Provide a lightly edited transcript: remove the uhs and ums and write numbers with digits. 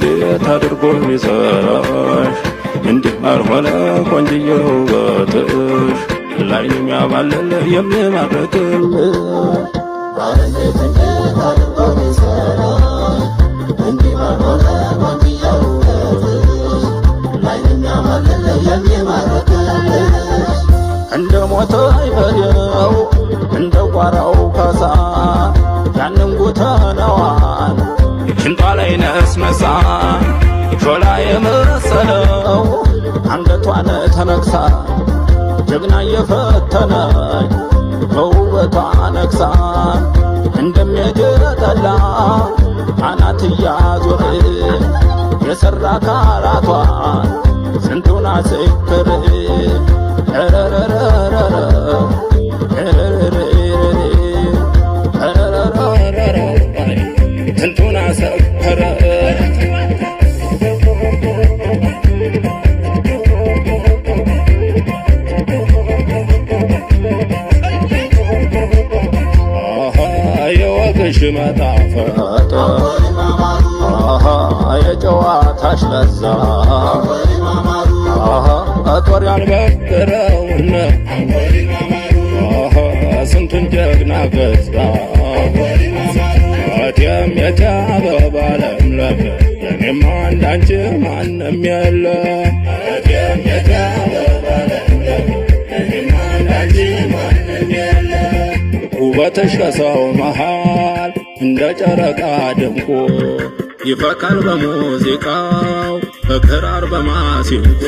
እንዴት አድርጎ ቢሰራሽ እንዲህ አልሆነ ቆንጅዬ ውበትሽ ላይን የሚያባልል የሚማርክልሽ። እንዴት እንዴት አድርጎ ቢሰራሽ እንዲህ ባልሆነ ቆንጅዬ ውበትሽ ላይን የሚያማልል የሚማርክልሽ። እንደ ሞተ አይበሬው እንደ ጓራው ካሳ ያንን ጉተናዋን ሽንጧ ላይ ነስነሳ ሾላ የመሰለው አንገቷን ተነክሳ ጀግና እየፈተነች በውበቷ ነክሳ እንደሚያጀጠላ አናት እያዞር የሰራ ካራቷን ስንቱን አስክር ረረረረረ ረረረረረ ስንቱን አሰከረ። የወግሽ መጣፈጥ የጨዋታሽ ለዛ ጦር ያልበገረውን ስንቱን ጀግና ገዛ። እቴም የቴ አበባ ለምለም ለእኔማ እንዳንቺ ማንም የለ። እቴም የቴ አበባ ለምለም ለእኔማ እንዳንቺ ማንም የለ። ውበትሽ ከሰው መሃል እንደ ጨረቃ ደምቆ ይፈካል በሙዚቃው በክራር በማሲንቆ።